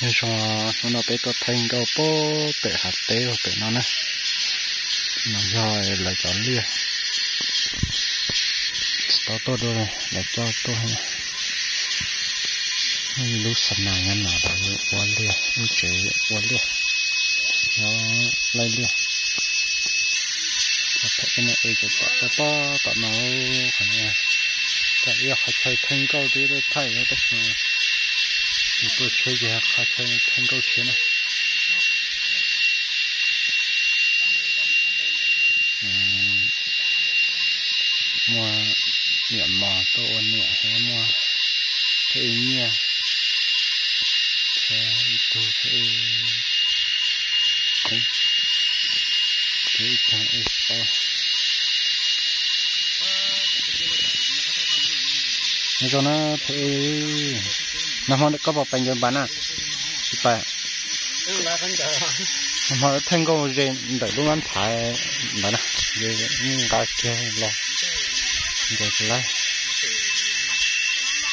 Nyob zoo, hnub no peb tuaj thaij nkauj pem hav teb uas pem no na. No yog lawv cov liaj, tsis tau tuaj dua, lawv coj tuaj. Lub xa nas nyob no lawv ua liaj, lub tsev ua liaj, nyob laij liaj. Peb no e cov tom toj tom no, qhov no yog qhov chaw thaij nkauj twb tuaj thaij tab sis mas tuaj tsheb ces qhov chaw thaij nkauj tshiab na. Muaj niam mos tuaj ua niam thiab, muaj thiab ib nyiaj thiab ib tug thiab, thiab ib tug ib ob. Nyob zoo na, nag hmo koj puas pais ncaws npas na? Tsis pais. Nag hmo thaij nkauj ze ntawm lub mab nthav ntawd na, nqa kiag los ncaws tsis laib.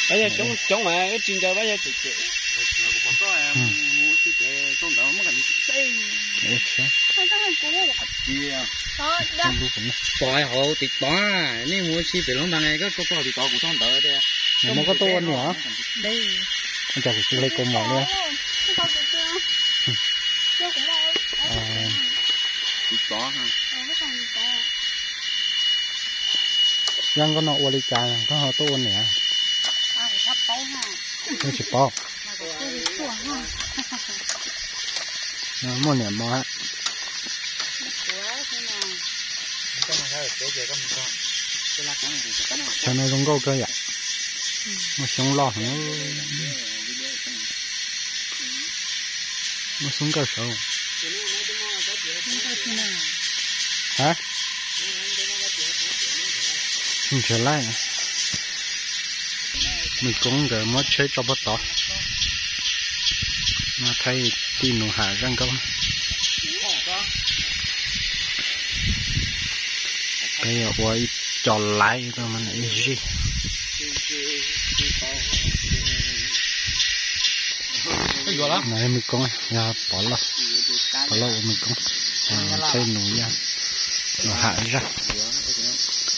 Coob coob mas wb tsis ncaws, pab yog cem cem. Pom hauv TikTok, nej mus ua si pem lub ntawd ne, koj tso tso TikTok kuv tso ntawd tias. Nag hmo koj tuaj ua niam? Ua cas kuv tsis hle kaus mom li? Yog nkauj no ua li cas koj ho tuaj ua niam? Tsis paub. Muaj niam mos. Chaw no zoo nkauj kawg yom. Muaj xyoob loj heev. Muaj xyoob nkauj saud. Ha? Nrhiav laij. Mws Koob nkawd muab tsheb tso puag tod. No thaij tij nus ham zaj nkauj. Peb yuav ua ib co laiv rau ib zig. No Mws Koob, yog Pov Lauj, Pov Lauj ua Mws Koob, thaij nus yog nus ham zaj.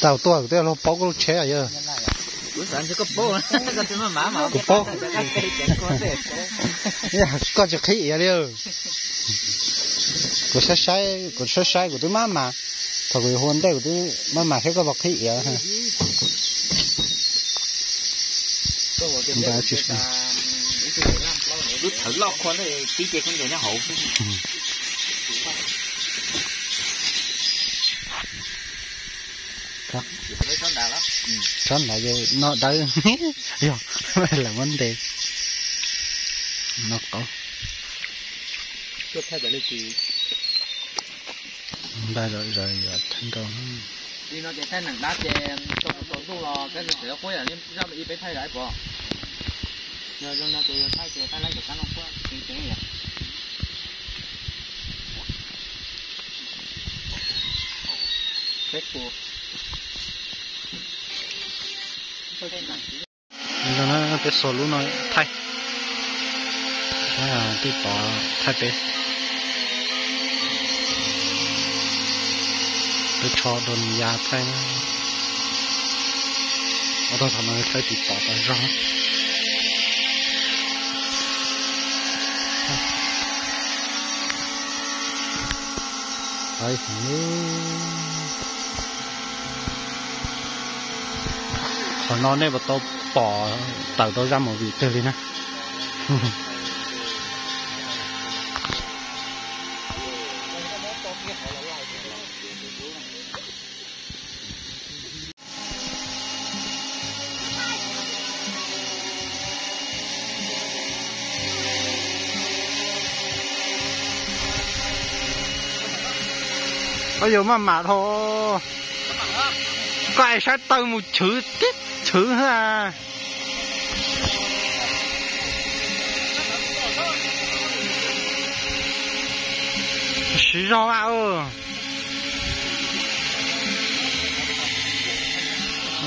Tau tuaj kuv twb luag paub koj lub tsheb yog. Kuv paub. Koj tsis qhib iav li. Kuv saib saib, kuv saib saib kuv twb maj mam, thaum kuv yuav hu ua ntej kuv twb maj mam saib koj puas qhib iav. Lub thawv loj qhua ntawd tib ce khaub ncaws nyob hauv. Tsob ntawd no dawb, yog lawv muab ntes no qauv. Npaj zom zaws yuav thaij nkauj. Li no ces thaij neeg dab ces tau tau ntuj los peb tseem quab yam li zaj ib peb thaij lawm pom. Yog zoo no ces yog thaij ces thaij laib cov kab no quab ceev ceev yom. Peb tus. Peb xuas lub no thaij, tij tod thaij peb, peb tsho dua nws ya thaij. Ob tog thaum no thaij tiv tod tas zog. Qhov no nej puas tau pom tawm tau zaj movie twg li na? Koj yuav maj mam dhau, koj es sab taw mus chwv tib chwv a. Siv zog a.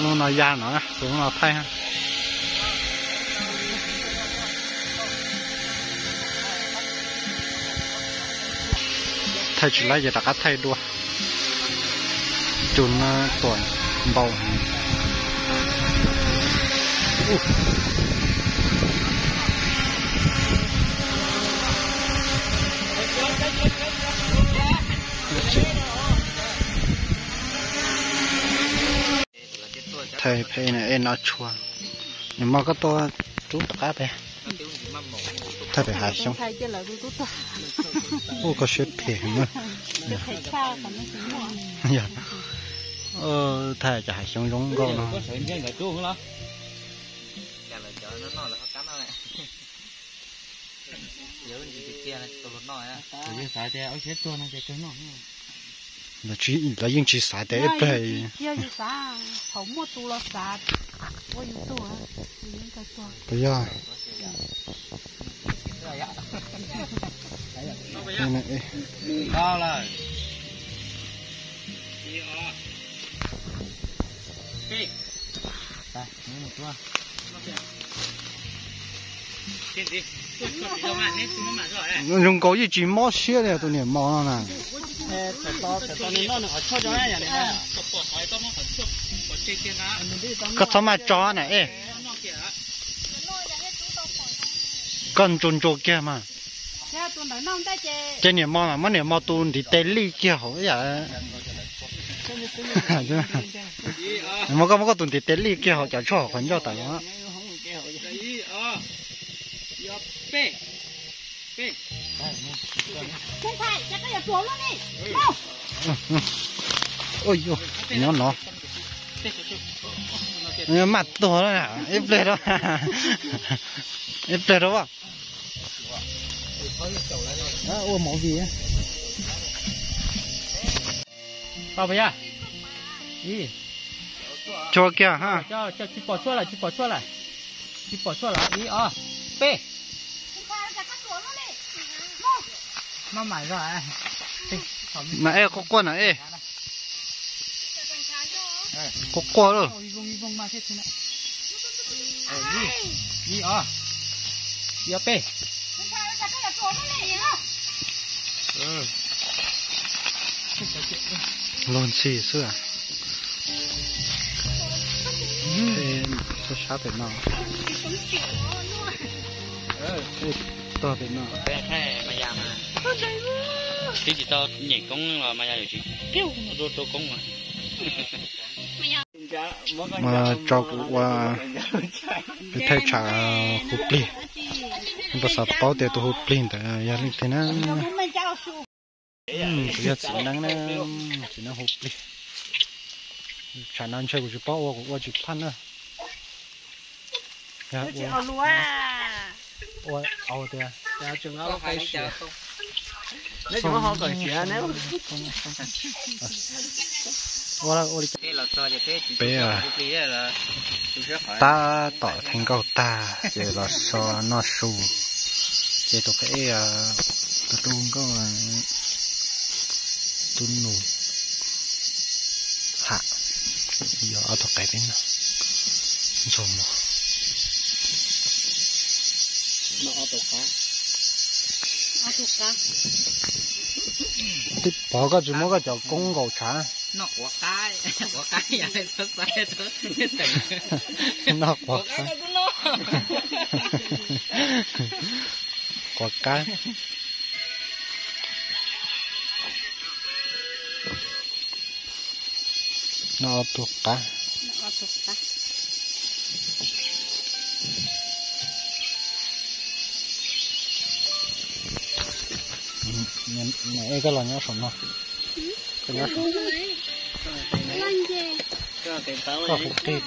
Lub no ya no, tus lub no thaij. Thaij tsis laib ces rov qab thaij dua. Cug no tuam npau heev. Thaij phem no es no tshua. Nws mas koj tuaj rub rov qab pem. Thaij pem hav xyoob. Ua koj siab phem na. Thaij cov hav xyoob zoo nkauj no. Lawv yeej tsis xav tias ib pliag puas yog. Zoo nkaus yeej tsis mob siab li tus niam mos no na. Koj txhob maj tso na es. Koj ntsuas ntsuas kiag mas. Ces niam mos mas muab niam mos tus ntiv tes lij kiag hauv ib yam. Muab koj, muab koj tus ntiv tes lij kiag hauv cov tshuaj hauv qhov ncauj tas no. Nyob no. Maj tuag ib pliag rau, ib pliag rau. Ua movie. Tau puas yog? Ib. Tso kiag ha. Tsis pom tshuaj lawm, tsis pom tshuaj lawm. Tsis pom tshuaj lawm, ib, ob, peb. Maj mam zog. Na ej, quaj quaj na ej. Quaj quaj lauj. Ib, ob, ib, ob, peb. Luag ntxhi xwb. Sab sab pem no. Tog pem no. Twb tsis tau nyem koob los mas yog yuav tsis rau koob mas. Mas tso kuv ua peb thaij tshav hu plig. Peb xav paub tias tus hu plig ntawd yog leej twg na. Kuv yog txiv neeb na, txiv neeb hu plig. Tshav no ntshe kuv tsis paub ua, kuv ua tsis phaj na. Ua tias peb tab tom theej nkauj tag ces los so noj su, ces tus qhev, tus tub nkauj, tub nus ham, yog ob tug qev peb noj ntxuag mov. Twb pom koj tsis muab koj cov koob nkaus tshav. Noj quav qab. Quav qab. Noj ob tug qab. Niam ej, koj los nyob saum no. Koj nyob saum, koj hu plig.